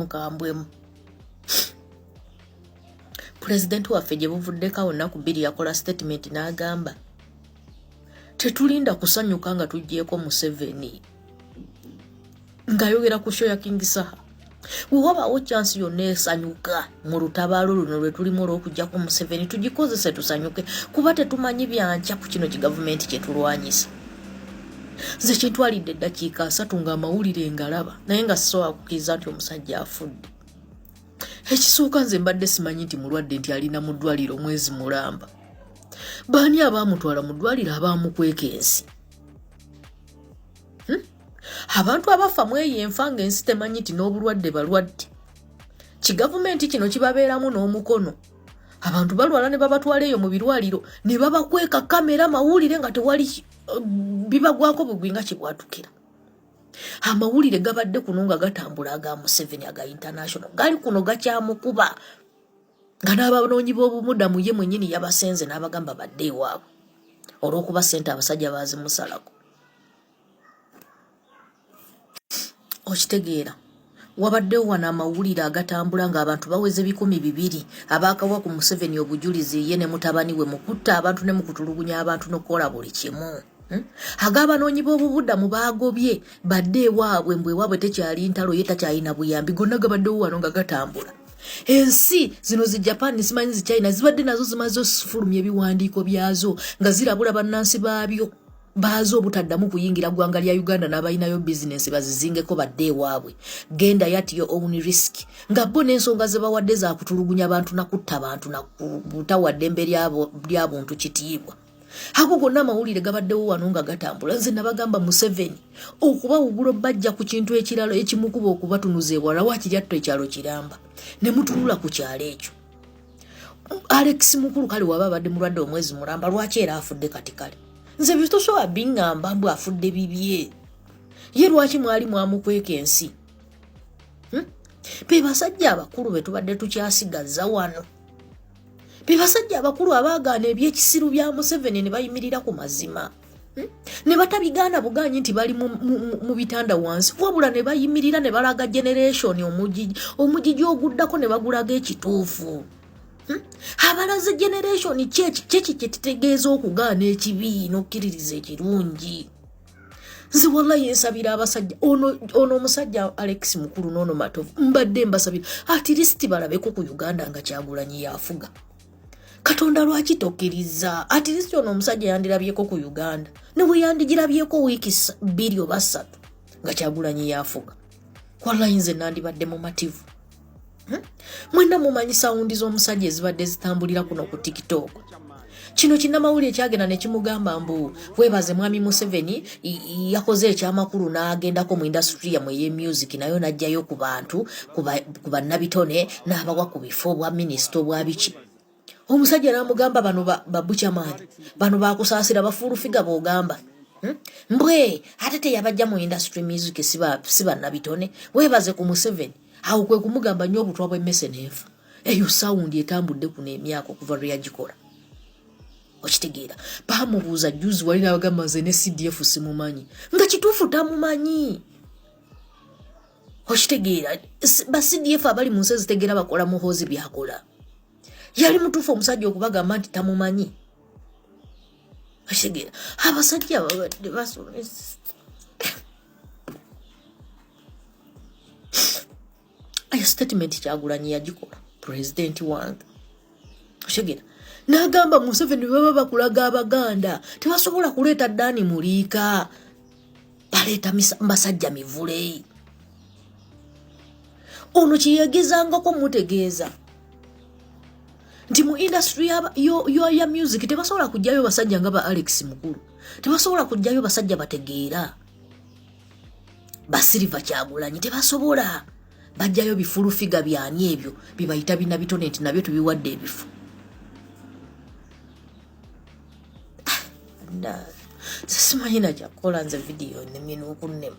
Nkambwemu. Pulezidenti waffe gye buvuddeko awo nnaku 2 yakola statement n'agamba tetulinda kusanyuka nga tugyeko Museveni, ng'ayogera ku show ya King Saha. Wewabaawo chance yonna esanyuka mu lutabaalo luno lwe tulimu olw'okuggyako Museveni, tugikozese tusanyuke, kuba tetumanyi byankya ku kino kigavumenti kye tulwanyisa. Nze kintwalidde eddakiika 30 ng'amawulire ngalaba, naye nga sisobola kukkiriza nti omusajja afudde. Ekisooka, nze mbadde simanyi nti mulwadde, nti alina mu ddwaliro omwezi mulamba. Baani abaamutwala mu ddwaliro abaamukweka ensi? Abantu abafa mweyo enfa ng'ensi temanyi nti n'obulwadde balwadde, kigavumenti kino kibabeeramu n'omukono. Abantu balwala ne babatwala eyo mu birwaliro ne babakweka, kamera, mawulire nga tewali, bibagwako bugwi nga kibwatukira. Amawulire gabadde kuno nga gatambula aga Museveni aga international gali kuno gakyamukuba, nga n'abanoonyi b'obumudamu ye mwennyini yabasenze n'abagamba badde ewaabwe olw'okuba ssente abasajja baazimusalako. Okitegeera, wabaddewo wano amawulire agatambula ng'abantu baweze 200 abaakawa ku Museveni obujulizi, ye ne mutabani we, mu kutta abantu ne mu kutulugunya abantu n'okukola buli kimu. Ag'abanoonyi b'obubudamu baagobye badde ewaabwe, mbu ewaabwe tekyali ntalo, ye takyalina buyambi. Gonna gabaddewo wano nga gatambula. Ensi zino zi Japan, simanyi zi China, zibadde nazo zimaze okufulumya ebiwandiiko byazo nga zirabula bannansi baabyo baaze obutaddamu kuyingira ggwanga lya Uganda, n'abalinayo bizinensi bazizingeko badde ewaabwe, genda at your own risk, nga bo n'ensonga ze bawadde za kutulugunya bantu nakutta bantu nakutawa ddembe lya buntu kitiibwa. Ago gonna amawulire gabaddewo wano nga gatambula. Nze nabagamba Museveni okubawugula bajja ku kintu ekirala ekimukuba okubatunuza ewala, wakiri atto ekyalo kiramba ne mutunula ku kyalo ekyo. Alex Mukulu kale waba abadde mulwadde omwezi mulamba, lwaki era afudde kati? Kale nze bitosobola biŋŋamba mbu afudde bibye. Ye lwaki mwali mwamukweka ensi? Be basajja abakulu be tubadde tukyasigaza wano, be basajja abakulu abaagaana ebyekisiru bya Museveni ne bayimirira ku mazima, Ne batabigaana bugaanyi nti bali mu bitanda wansi, wabula ne bayimirira ne balaga generation omugigi oguddako ne bagulaga ekituufu. Abalaze generation kyeki kyekitegeeza okugaana ekibi n'okkiririza ekirungi. Nze wallahi nsabira abasajja ono omusajja Alex Mukulu n'ono Matovu, mbadde mbasabira at least balabeko ku Uganda nga Kyagulanyi yafuga. Katonda, lwaki tokkiriza? At least ono omusajja yandirabyeko ku Uganda, ne bwe yandigirabyeko wiiki 2 oba 3 nga Kyagulanyi yafuga, wallahi nze nandibadde mumativu. Mwenna mumanyi sound z'omusajja ezibadde zitambulira kuno ku TikTok. Kino kinnamawulire kyagenda ne kimugamba mbu weebaze mwami Museveni, yakoze ekyamakulu n'agendako mu industry yammwe ey'emusic, nayo n'ajjayo ku bantu, ku bannabitone, n'abawa ku bifo obwa minisita obwa biki. Omusajja n'amugamba bano babukyamaanyi, bano bakusaasira, bafuulufiga b'ogamba. Mbwe ate teyabajja mu industry music, si bannabitone, weebaze ku Museveni. Awo kwe kumugamba nnyo obutwa bw'emmese n'enfa. Eyo sound etambudde kuno emyaka okuva lwe yagikola. Okitegeera, bamubuuza juzi wali nabagamba nze ne CDF simumanyi, nga kituufu tamumanyi. Okitegeera, ba CDF abali mu nsi ezitegeera bakola Muhoozi byakola. Yali mutuufu omusajja okubagamba nti tamumanyi. Okitegeera, abasajja babadde basomesa. Eyo statement Kyagulanyi yagikola, pulezidenti wange. Okitegeera, n'agamba Museveni baba bakulaga Abaganda tebasobola kuleeta ddaani muliika, baleeta basajja mivule. Ono kyeyagezangako mutegeeza nti mu industry ya music tebasobola kugjayo basajja nga ba Alex Mukulu, tebasobola kugjayo basajja bategeera basiriva Kyagulanyi, tebasobola. Bajjayo bifulufiga byani ebyo bibayita bina bitone nti nabyo tubiwadde ebifo. Simanyi nakyakukola nze, vidiyo nemye n'okunnema.